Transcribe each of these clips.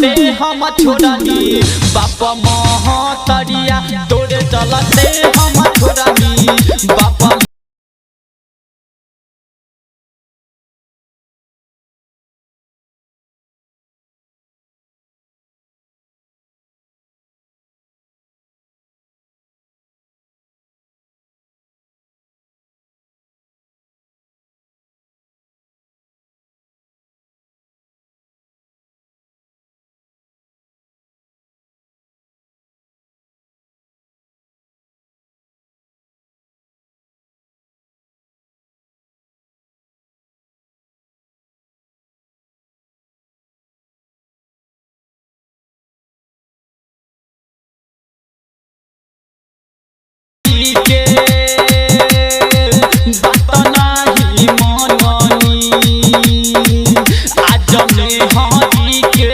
चलते हम छोड़नी बाप महतरिया, तोरे चलते हम छोड़नी बाप। के बात नाही मननी, आज में हरी के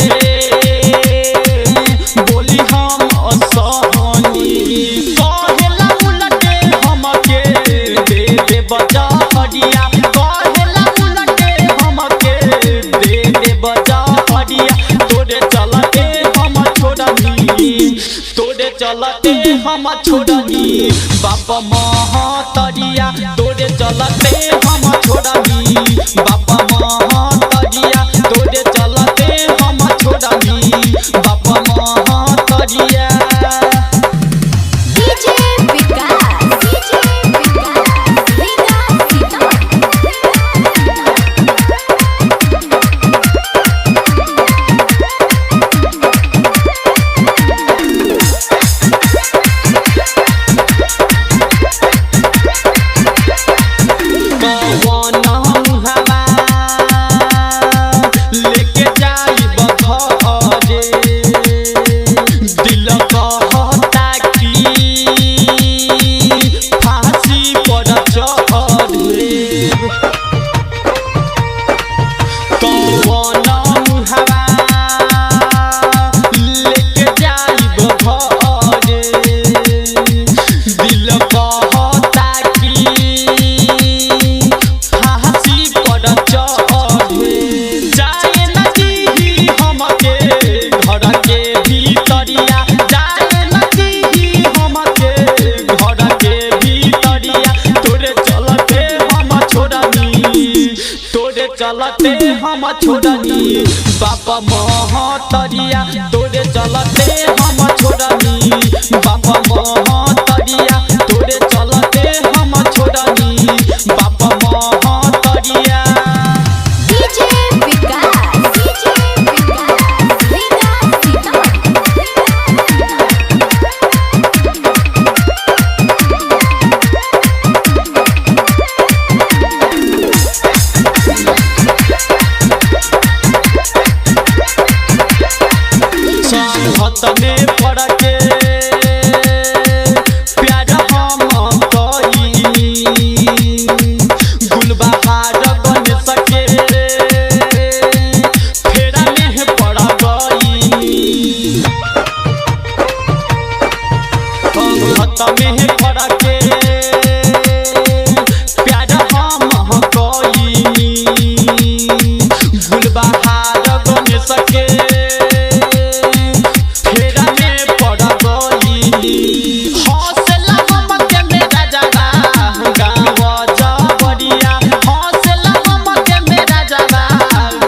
बोली हम असहनी। कहेला उलटे हमके दे दे बजा हरिया, कहेला उलटे हमके दे दे बजा हरिया। तोरे चलते हम छोड़नी, तोरे चलते हम छोड़नी बाप महतरिया, तोरे चलते हम छोड़नी बाप महतरिया, तोरे चलते हम छोड़नी बाप महतरिया। DJ Vikas, DJ Vikas, Riga Sitamarhi. कौन हवा लेके जाइब घरे, दिल कहता कि फांसी पर चढ़े। कौन हवा लेके जाइब घरे, दिल कहता कि फांसी पर चढ़े। जाए न दीही हमके घर के भीतरिया, जाए न दीही हमके घर के भीतरिया। तोरे चलते हम छोड़नी, तोरे चलते हम छोड़नी बाप महतरिया, तोरे चलते हम छोड़नी बाप महतरिया, तोरे चलते हम छोड़नी बाप महतरिया। DJ Vikas, DJ Vikas, Riga Sitamarhi. संगत में पड़ के प्यार हम कईनी, गुलबहार बन सके फेरा में पड़ गईनी। संगत में पड़ के प्यार हम कईनी, गुलबहार बन सके फेरा में पड़ गईनी। हौसला हमके मेरा जरा गाँव जबरिया, हौसला हमके मेरा जरा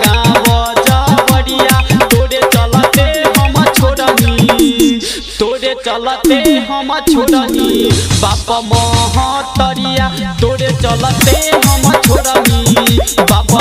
गाँव जबरिया। तोरे चलते हम छोड़नी, तोरे चलते हम छोड़नी बाप महतरिया, तोरे चलते हम छोड़नी बाप।